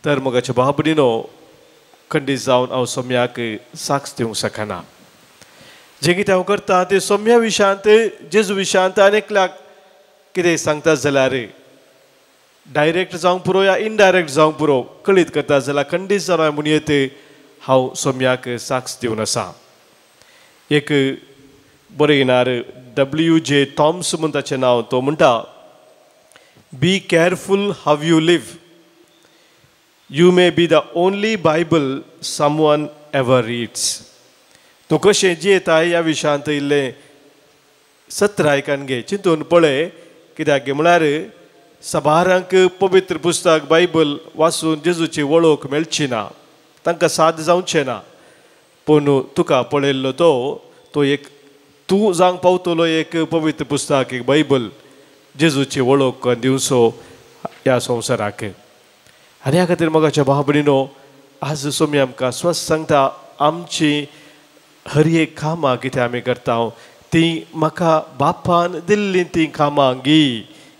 तर मोगाच्या भाव भयणीनो, खंडीत जावन हांव सोम्याक साक्ष दिवंक शकना. जें कितें हांव करता तें सोम्या विशयांत, जेजू विशयांत आनी एकल्याक कितें सांगता जाल्यार डायरेक्ट जावंक पुरो या इनडायरेक्ट जावंक पुरो, कळीत करता जाल्यार खंडीत जावन हांवें म्हणयेत हांव सोम्याक साक्ष दिवन आसा. एक बरयणार W.J. Thoms म्हूण ताचें नांव, तो म्हणटा, be careful how you live, you may be the only Bible someone ever reads. तूं कशें जियेताय ह्या विशयांत इल्लें सत्रायकान घे, चिंतून पळय. कित्याक म्हळ्यार सबारांक पवित्र पुस्तक बायबल वाचून जेजूची वळख मेळची ना, तांकां साद जावचें ना. पूण तुका पळयल्लो तो तो एक तूं जावंक पावतलो एक पवित्र पुस्तक, एक बायबल जेजूची वळख दिवचो ह्या संवसाराक. आनी ह्या खातीर मोगाच्या भाव भयणीनो, आज स्वामी आमकां स्वस्त सांगता, आमची हर एक कामां कितें आमी करता ती म्हाका बापान दिल्लीं तीं कामां गी,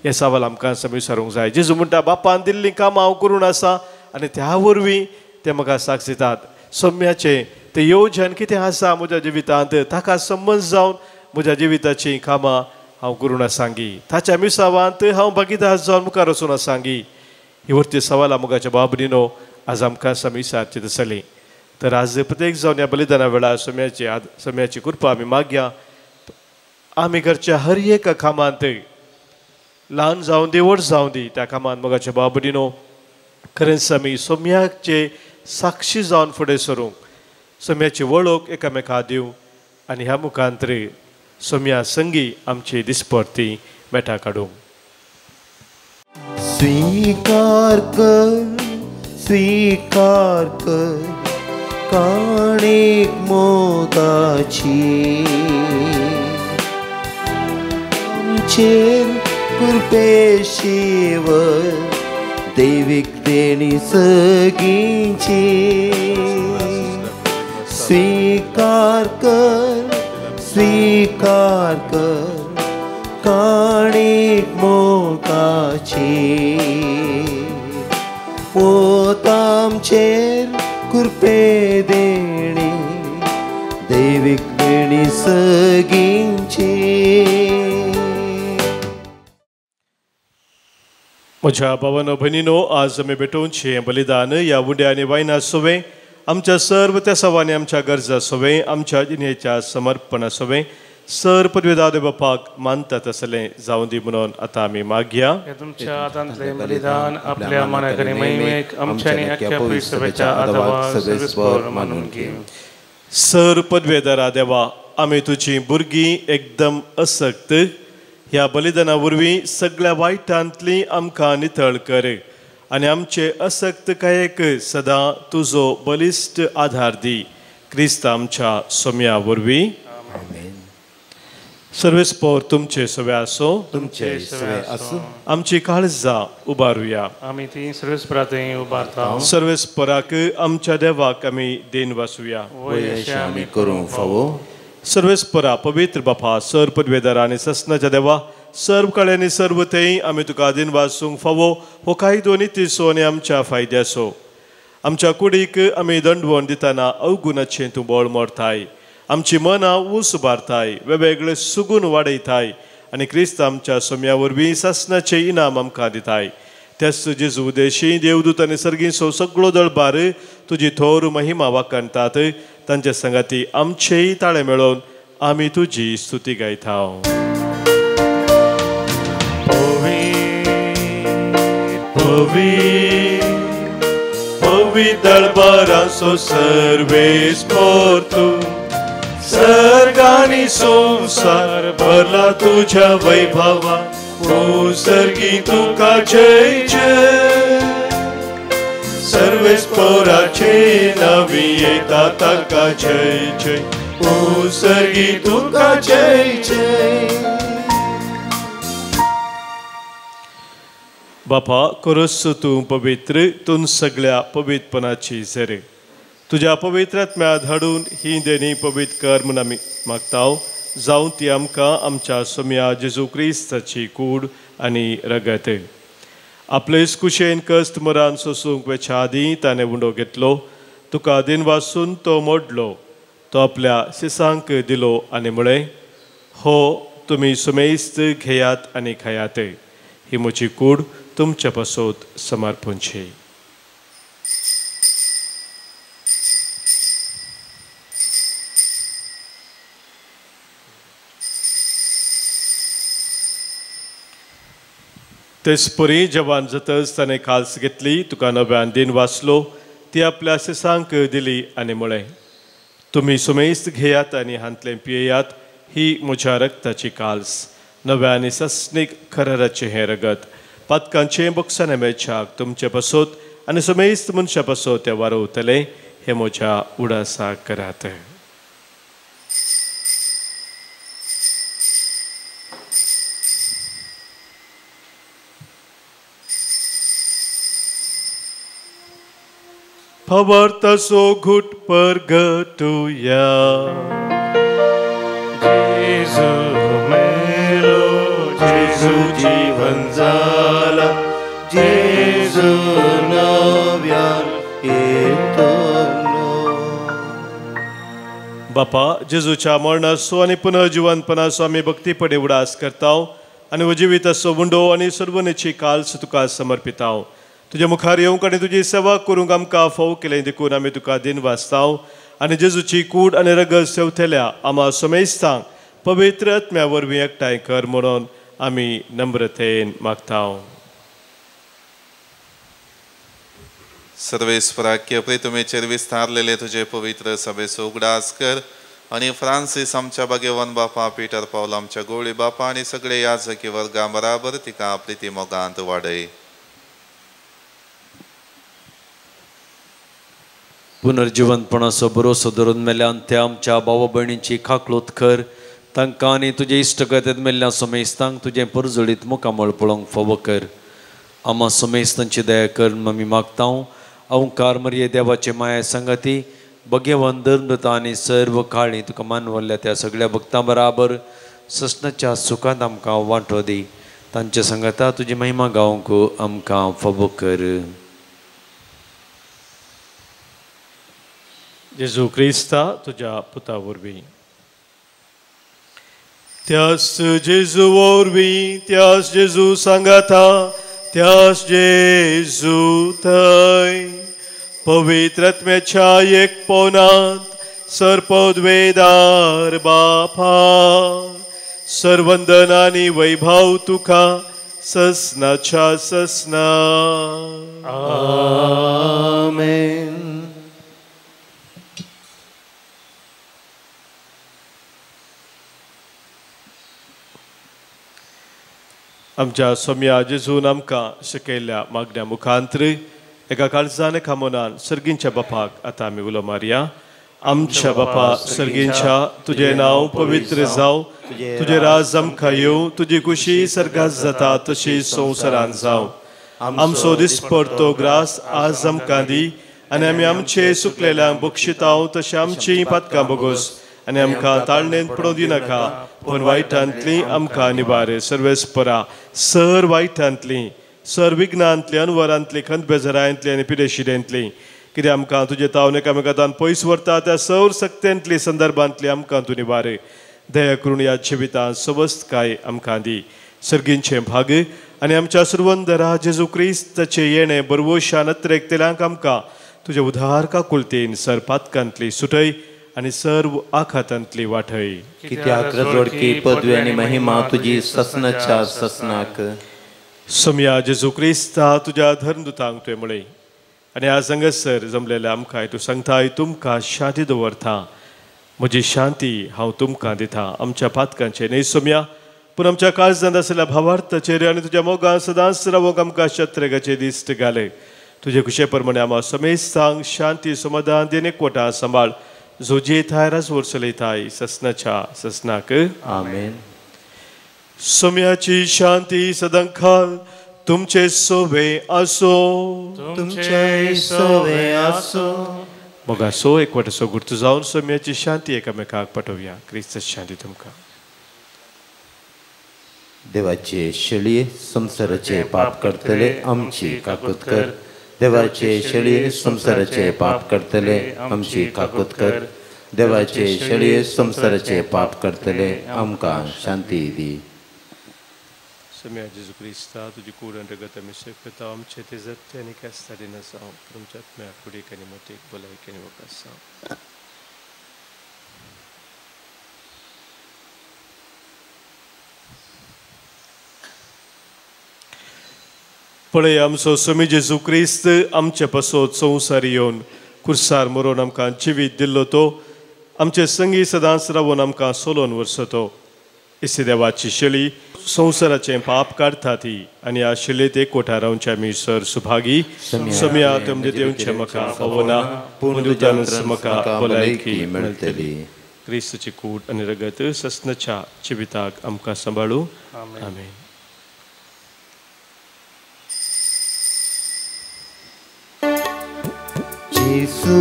हें सवाल आमकां समी विचारूंक जाय. जेजू म्हणटा बापान दिल्लीं कामां हांव करून आसा आनी त्या वरवीं ते म्हाका साक्ष दितात. सोम्याचें तें येवजण कितें आसा म्हज्या जिवितांत ताका संबंद जावन म्हज्या जिविताचीं कामां हांव करून आसांगी, ताच्या मिसावांत हांव भागीदार जावन मुखार वचून आसांगी. ही वरती सवालां मोगाच्या भाव भयणीनो आज आमकां समी विचारची दिसली. तर आज प्रत्येक जावन ह्या बलिदाना वेळार सोम्याची सोम्याची कृपा आमी मागया. आमी करच्या हर एका कामांत, ल्हान जावं दी व्हड जावं दी, त्या कामांत मोगाच्या भाव भयणीनो खरेंच आमी सोम्याचे साक्षी जावन फुडें सरूंक, सोम्याची वळख एकामेका दिवं आनी ह्या मुखांतरे सोम्या संगी आमची दिसपडती मेटा काडूंक. स्वीकार कर, स्वीकार कर काणीक मोगाची, आमचेर कृपेशीवर दैवीक देणी सगींची. स्वीकार कर, स्वीकार कर काणीक मोगाची, पोत आमचेर कृपे देणी दैवीक देणी सगींची. म्हज्या भावानो भयणीनो, आज आमी भेटोवचें बलिदान ह्या उंड्या आनी वायना सोवें आमच्या सर्व त्या सवांनी आमच्या गरजा सोवें आमच्या जिणेच्या समर्पणा सोवें सर पदवेदार बापाक मानता तसलें जावं दी म्हणून आतां आमी मागया. तुमच्या हातांतलें बलिदान आपल्या मनाक आनी महिमेक आमच्या आनी अख्ख्या पवित्र आदावाक सर्वेस्पर मानून घे. सर पदवेदारा देवा, आमी तुजी भुरगीं एकदम असक्त ह्या बलिदाना वरवीं सगळ्या वायटांतली आमकां नितळ कर आनी आमचे असक्तकायेक सदां तुजो बलिश्ट आधार दी. क्रिस्त आमच्या सोम्या वरवीं. सर्वेस्पर तुमचे सवे आसो, तुमचे सवे आसो. आमची काळजां उबारुया. आमी ती सर्वेस्पराथंय उबारता. सर्वेस्पराक आमच्या देवाक आमी देन वासुया. वय अशें आमी करूंक फावो. सर्वेस्परा पवित्र बापा सर पदवेदार आनी ससनाच्या देवा सर्व काळ्यांनी सर्व थंय आमी तुका दिनवासूंक फावो हो कायदो नितीचो आनी आमच्या फायद्याचो. आमच्या कुडीक आमी दंडवण दितना अवगुणाचें तूं बळ मोडताय, आमची मनां ऊस उबारताय, वेगवेगळे सुगून वाडयताय आनी क्रिस्त आमच्या सोम्या वरवीं सासनाचें इनाम आमकां दिताय. त्याच जेजू देशी देवदूत आनी सर्गींचो सगळो दळबार तुजी थोर महिमा वाखाणतात. तांचे संगाती आमचेय ताळे मेळोवन आमी तुजी स्तुती गायता. पवी दळबाराचो सर्वेस्पर तूं, सर्गानी संवसार भरला तुझ्या वैभवा, ओ सर्गी तुका जय जय. सर्वेस्पराचे नावी येता ताका जय जय, ओ सर्गी तुका जय जय. बापा खरोच तूं पवित्र, तूं सगळ्या पवित्रपणाची झरे. तुज्या पवित्र आत्म्या धाडून ही देणी पवित्र कर म्हूण आमी मागता. जावं ती आमकां आमच्या सोम्या जेजू क्रिस्ताची कूड आनी रगत. आपले कुशेन कश्ट मरान सोसूंक वेच्या आदीं ताणें उंडो घेतलो, तुका दिनवासून तो मोडलो, तो आपल्या शिसांक दिलो आनी म्हळें, हो तुमी सुमेस्त घेयात आनी खायात, ही म्हजी कूड तुमच्या पासत समर्पणची. तेचपरी जवान जातच ताणें काल्स घेतली, तुका नव्यान दिन वाचलो, ती आपल्या शिसांक दिली आनी म्हळें, तुमी सुमेस्त घेयात आनी हांतलें पियेयात, ही म्हज्या रक्ताची काल्स, नव्या आनी सस्नीक खराराचें हें रगत, पातकांचें बोगसाणें मेळच्याक तुमचे पासत आनी सुमेस्त मनशा पासत तें वारवतलें, हें म्हज्या उडासाक करात. फवर्तसो घुट परगटुया. जेजू मेलो, जेजू जीवन जाला, जेजू नव्यान येतलो. बापा जेजूच्या मरणाचो आनी पुनर्जिवनपणाचो आमी भक्तीपणे उडास करता आनी जिविताचो उंडो आनी सर्वनेची काल्स तुका समर्पिता. तुज्या मुखार येवंक आनी तुजी सेवा करूंक आमकां फाव केलें देखून आमी तुका दिन वाचता आनी जेजूची कूड आनी रगत सेवतल्या आमा समेस्तांक पवित्र आत्म्या वरवीं एकठांय कर म्हणून आमी नम्रतेन मागता. सर्वेस्पराक्य प्रितुमेचेर विस्तारलेले तुजे पवित्र सभेचो उगडास कर आनी फ्रांसीस आमच्या भाग्यवान बापा, पीटर पावल आमच्या गोळी बापा आनी सगळे याजकी वर्गा बराबर तिका प्रिती मोगांत वाडय. पुनर्जिवनपणाचो भरोसो धरून मेल्यान त्या आमच्या भावा भयणींची खाकलोत कर, तांकां आनी तुजे इश्टगतेंत मेल्ल्या समेस्तांक तुजें परजळीत मुखामळ पळोवंक फावो कर. आमा समेस्तांची दया कर आमी मागता. अवकार मरिये देवाचे माया संगती भगेवन धर्मता आनी सर्व काळी तुका मानवल्ल्या त्या सगळ्या भक्तां बराबर ससनाच्या सुखांत आमकां वांटो दी. तांच्या संगता तुजी महिमा गावंक आमकां फावो कर. जेजू क्रिस्ता तुज्या पुता वरवीं, त्यास जेजू वरवीं, त्यास जेजू सांगाता, त्यास जेजू थंय पवित्र आत्म्याच्या एकपणांत सर्पद्वेदार बापा सर्वंदन आनी वैभव तुका ससनाच्या ससना. आमेन. आमच्या सोम्या जेजून आमकां शिकयल्ल्या मागण्या मुखांतर एका काळजान एका मनान सर्गींच्या बापाक आतां आमी उलो मारया. आमच्या बापा सर्गींच्या, तुजें नांव पवित्र जावं, तुजें राज आमकां येवं, तुजी खुशी सर्गात जाता तशी संवसारान जावं. आमचो दिसपडतो ग्रास आज आमकां दी आनी आमी आमचे सुकलेल्यांक बक्षिताव तशें आमचीं पातकां बोगोस आनी आमकां ताळणेंत पडोवंक दिनाका, पूण वायटांतली आमकां निवार. सर्वेस्परा सर वायटांतली, सर विघ्नांतली, अनवरांतली, खंत बेजारांतली आनी पिडेशिडेंतली, कितें आमकां तुजे तावन एकामेकांतान पयस व्हरता त्या सौर सक्तेंतली संदर्भांतली आमकां तूं निवार. दया करून ह्या जिवितांत सवस्तकाय आमकां दी. सर्गींचें भाग आनी आमच्या सुरवंदरा जेजू क्रिस्ताचें येणें बरवोशान अत्रेकतेल्यांक आमकां तुज्या उदार काकुळतेन सर पातकांतली सुटय आनी सर्व आखातांतली वाटय. कित्याक रजवडकी पदवी आनी महिमा तुजी ससनाच्या ससनाक. सोमया जेजू क्रिस्ता तुज्या धर्मदुतांक तुवें म्हळें आनी आज हांगासर जमलेल्या आमकां तूं सांगताय, तुमकां शांती दवरता, म्हजी शांती हांव तुमकां दिता. आमच्या पातकांचें न्हय सोमया, पूण आमच्या काळजांत आशिल्ल्या भावार्थाचेर आनी तुज्या मोगान सदांच रावोंक आमकां शत्रेगाचे दिश्ट घाले. तुजे खुशे प्रमाणे आमा समेस्तांक शांती समाधान देणे कोटा सांबाळ, जो जेथाय राजवट चलयताय ससनाच्या ससनाक. आमेन. सोम्याची शांती सदांकाळ तुमचे सोवे आसो. तुमचे सोवे आसो. मोगा सो एकवटाचो गुर्तू जावन सोम्याची शांती एकामेकाक पाठोवया. क्रिस्त शांती तुमकां. देवाचे शेळये संवसाराचे पाप करतले आमची काकूत कर. देवाचे शेळये संवसाराचे पाप करतले आमची काकूत कर. देवाचे शेळये संवसाराचे पाप करतले आमकां शांती दी. सोम्या जेजू क्रिस्ता तुजी कूड आनी रगत आमी स्विकारता, आमचे ते जत्ते आनी कास्तारी नासांव, तुमच्या आत्म्या कुडीक आनी मतीक भलायकी आनी वकासांव. पळय आमचो स्वामी जेजू क्रिस्त आमचे पासत संवसार येवन कुर्सार मरोन आमकां जिवीत दिल्लो तो आमचे संगी सदांच रावून आमकां सोलोवन वर्सतो. इसी देवाची शेळी संवसाराचें पाप काडटा ती आनी ह्या शेळयेत एकवटा रावचे आमी सर सुभागी. सोमया तुमचे देवचे म्हाका फावना, पूण तुज्यानच म्हाका भलायकी मेळटली. क्रिस्ताची कूड आनी रगत ससनाच्या जिविताक आमकां सांबाळू. आमेन. जेसू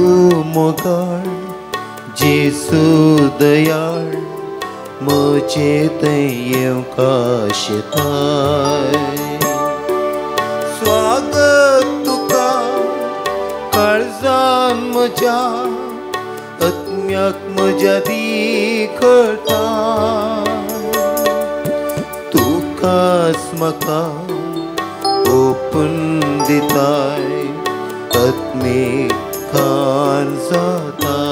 मोगाळ, जेसू दयाळ, म्हजे थंय येवंक आशेताय. स्वागत तुका काळजान म्हज्या, आत्म्याक म्हज्या दिखळटाय. तुकाच म्हाका ओपून दिताय, आत्मीक खान जाताय.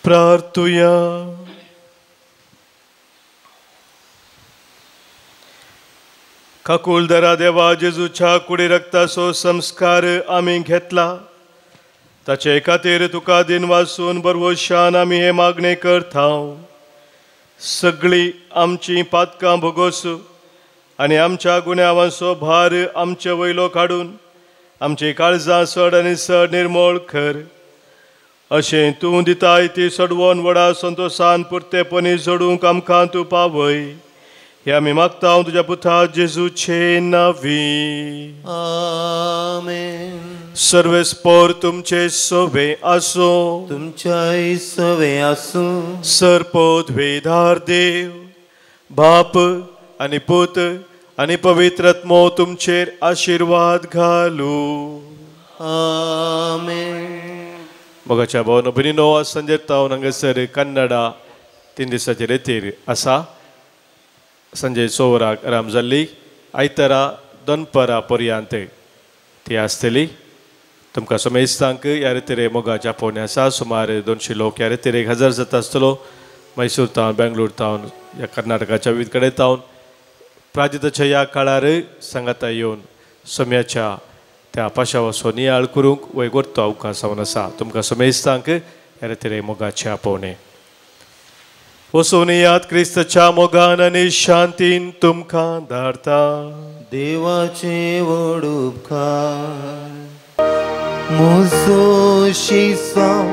प्रार्थुया. काकुळदरा देवा, जेजूच्या कुडी रक्ताचो संस्कार आमी घेतला, ताचे खातीर तुका दिनवासून बरवशान आमी हे मागणें करता. सगळीं आमचीं पातकां भोगोस आनी आमच्या गुन्यांवांचो भार आमचे वयलो काडून आमची काळजां चड आनी चड निर्मळ कर. अशें तूं दिताय ती सडवोन व्हडा संतोसान पुरतेपणी जोडूंक आमकां तूं पावय, हे आमी मागता तुज्या पुता जेजूचे नांवी. आमेन. सर्वेस्पोर तुमचे सोवे आसूं. तुमच्याय सोवे आसूं. सर्पोद्वेदार देव बाप आनी पूत आनी पवित्र आत्मो तुमचेर आशिर्वाद घालू. आमेन. मोगाच्या भावनो भयणीनो, आज सांजे तावन हांगासर कन्नडा 3 दिसांचे रेतीर आसा. सांजे 6 वरांक आराम जाल्ली आयतारा दनपरा पर्यंत ती आसतली. तुमकां समेस्तांक ह्या रेतीरे मोगाच्या आपोवणें आसा. सुमार 200 लोक ह्या रेतीरेक हजर जाता आसतलो. मैसूर तावन, बेंगलोर तावन, ह्या कर्नाटकाच्या विविध कडेन तावन प्राजिताच्या ह्या काळार सांगाता येवन सम्याच्या त्या पाशावाचो नियाळ करूंक वयगोरतो अवकाश जावन आसा. तुमकां समेस्तांक ह्या रेतीरे मोगाचें आपोवणें. वचून याद क्रिस्ताच्या मोगान आनी शांतीन तुमकां धाडता. देवाचे व्हड उपकार म्हजो शिसांव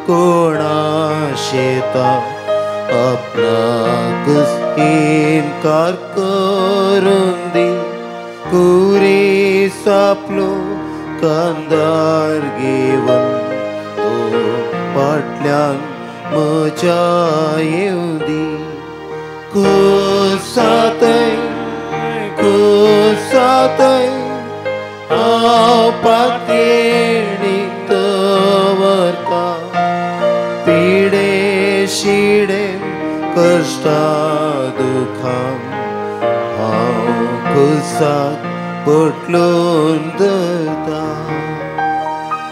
कोणा शेता आपणाकच इनकार करून दी, कुरीस आपलो कांदार घेवन तो फाटल्यान म्हज्या येवदी कुसातय कुसातय हांव पातयेणीक दवरता पिडे शिडे कश्टा दुखां हांव कुसाक पोटलून धरता.